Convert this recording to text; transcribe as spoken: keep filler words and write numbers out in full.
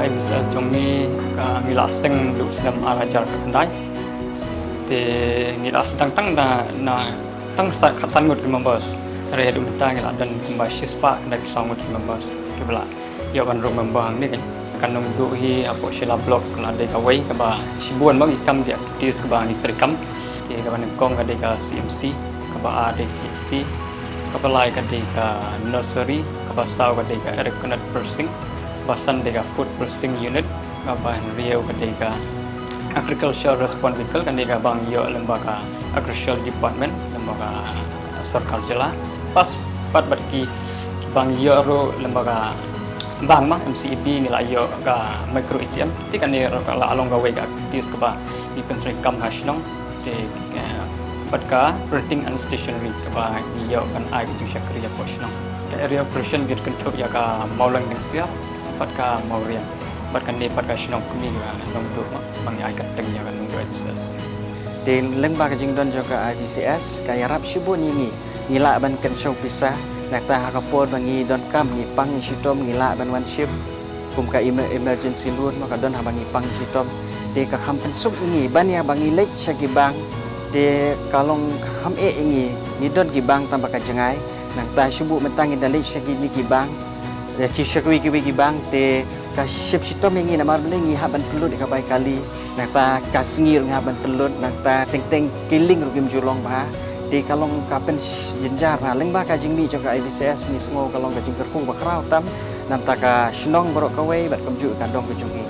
I V C S jong ngi ka ngi la seng duh snem ar hajar khyndai. Te ngi la sdang tang da na tang sa khatsan ngut ki members. Hynrei haduh mynta ngi la don kumba shispah khyndai phew saw ngut ki members kiba la ïoh ban rung member hangne. Ka nongduh hi hapoh Shella Block la dei kawei kaba shibun ba ngi kam ki activities kaba ngi treikam. Te kaba nyngkong ka dei ka C M C, kaba ar dei C S C, kaba lai ka dei ka nursery, kaba saw ka dei ka ear cutting, kaba san dei ka food processing unit, kaba hynriew ka dei ka agriculture response vehicle, kane kaba ngi ïoh lyngba ka agriculture department, lyngba ka sorkar jylla. Pas pat bad ki, kiba ngi ïoh ruh lyngba ka bank ma, M C A B, ngi la ïoh ka micro A T M. Te kane ruh ka la long kawei ka activities kaba ngi pyntreikam ha shnong. Te, eh, bad ka printing and stationery kaba ngi ïoh ban ai ka jingshakri hapoh shnong. Ka area operation ngi kynthup ïa ka Mawleng Dengsiar bad ka Mawriang. Bad kane pat ka shnong kmie ka Nongduh ma, ba ngi ai kyrteng ïa ka Nongduh I V C S. Te lyngba ka jingdon jong ka I V C S ka ïarap shibun ïa ngi. Ngi lah ban kynshew pisa, nangta ha ka por ba ngi donkam ngi pang ngi shitom ngi lah ban wan shim. Kum ka emer-, emergency loan ma ka don haba ngi pang ngi shitom. Te ka kham pynsuk ïa ngi ban ïa ba ngi leit sha ki bank. Te ka long ka kham eh ïa ngi, ngi don ki bank tang ba ka jngai. Nangta shu buh mynta ngi da leit sha kine ki bank. Ïa ki sha kiwei kiwei ki bank te ka shim shitom ïa ngi namar mynne ngi hap ban pynlut ïa ka bai kali. Nangta ka sngi ruh ngi hap ban pynlut, nangta teng teng ki link ruh kim ju long bha. Te ka long ka pynjynjar bha lyngba ka jingmih jong ka I V C S ngi sngew ka long ka jingkyrkhu ba khraw tam. Nangta ka shnong baroh kawei bad kumjuh ka dong ka jong ngi.